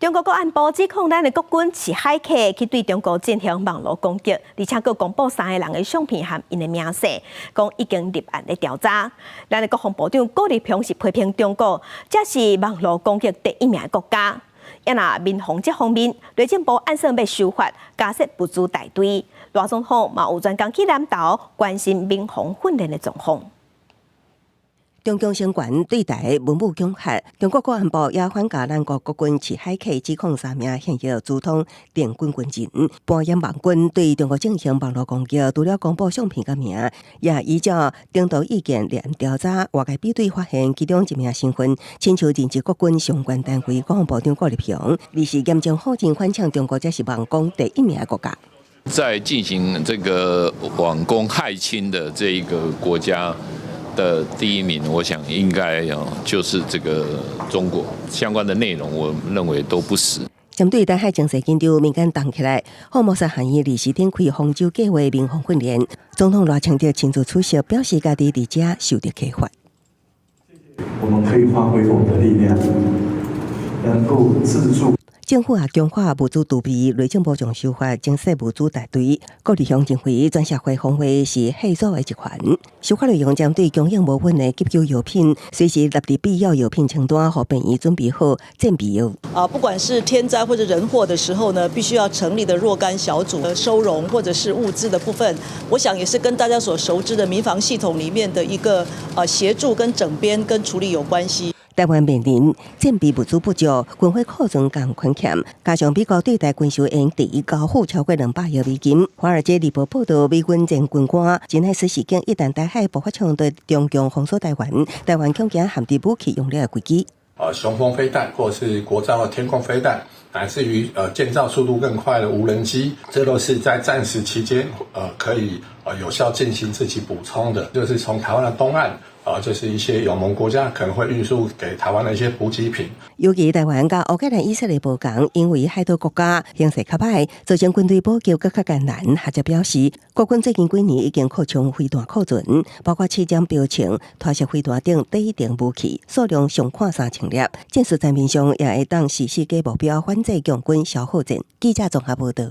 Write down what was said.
中國國安部指控咱的國軍是駭客，去對中國進行網路攻擊，而且閣公布三个人的相片和𪜶的名姓，講已經立案咧調查。咱的國防部長顧立雄是批評中國，這是網路攻擊第一名的國家。也若民防這方面，內政部按算欲修法，加設物資大隊。賴總統嘛有專工去南投關心民防訓練的狀況。中共政權對台文武恐嚇，中國國安部也反共咱國國軍是駭客，指控三名現役朱通電軍軍人扮演網軍對中國進行網路攻擊，除了公布相片佮名，也依照徵求意見立案調查，外界比對發現其中一名身份，親像任職國軍相關單位國防部長顧立雄，而是嚴正否認反嗆中國才是網攻第一名的國家。在進行這個網攻駭侵的這一個國家的第一名，我想應該哦，就是這個中國相關的內容，我認為都不實。針對台海情勢緊張，民間動起來，福摩薩韓語二時展開方舟計劃民防訓練，總統賴清德親自出席，表示家己佇遮受到啟發。我們可以發揮我們的力量，能夠自助。政府也強化物資儲備，內政部將修法增設物資大隊。顧立雄認為，全社會防衛是嚇阻的一環。修法內容針對供應無穩的急救藥品，隨時納入必要藥品清單，予病院準備好戰備藥。啊，不管是天災或者人禍的時候呢，必須要成立的若干小組收容或者是物資的部分，我想也是跟大家所熟知的民防系統裡面的一個協助跟整編跟處理有關係。台灣面臨戰備物資不足、軍火庫存共困險，加上美國對台軍售延遲交付超過200億美金。華爾街日報報導，美軍前軍官真海斯事件一旦台海爆發衝突，中共封鎖台灣，台灣恐驚陷佇武器用了的危機。雄風飛彈，或者是國造的天空飛彈，乃至於建造速度更快的無人機，這都是在戰時期間可以有效進行自己補充的。就是從台灣的東岸，就是一些友盟國家可能會運輸給台灣的一些補給品。尤其台灣佮烏克蘭、以色列無仝，因為海島國家形勢較歹，造成軍隊補給閣較艱難。學者表示，國軍最近幾年已經擴充飛彈庫存，包括刺針標槍、拖式飛彈等短程武器，數量上看3000粒。戰術層面上也會當實施假目標反制共軍消耗戰。記者綜合報導。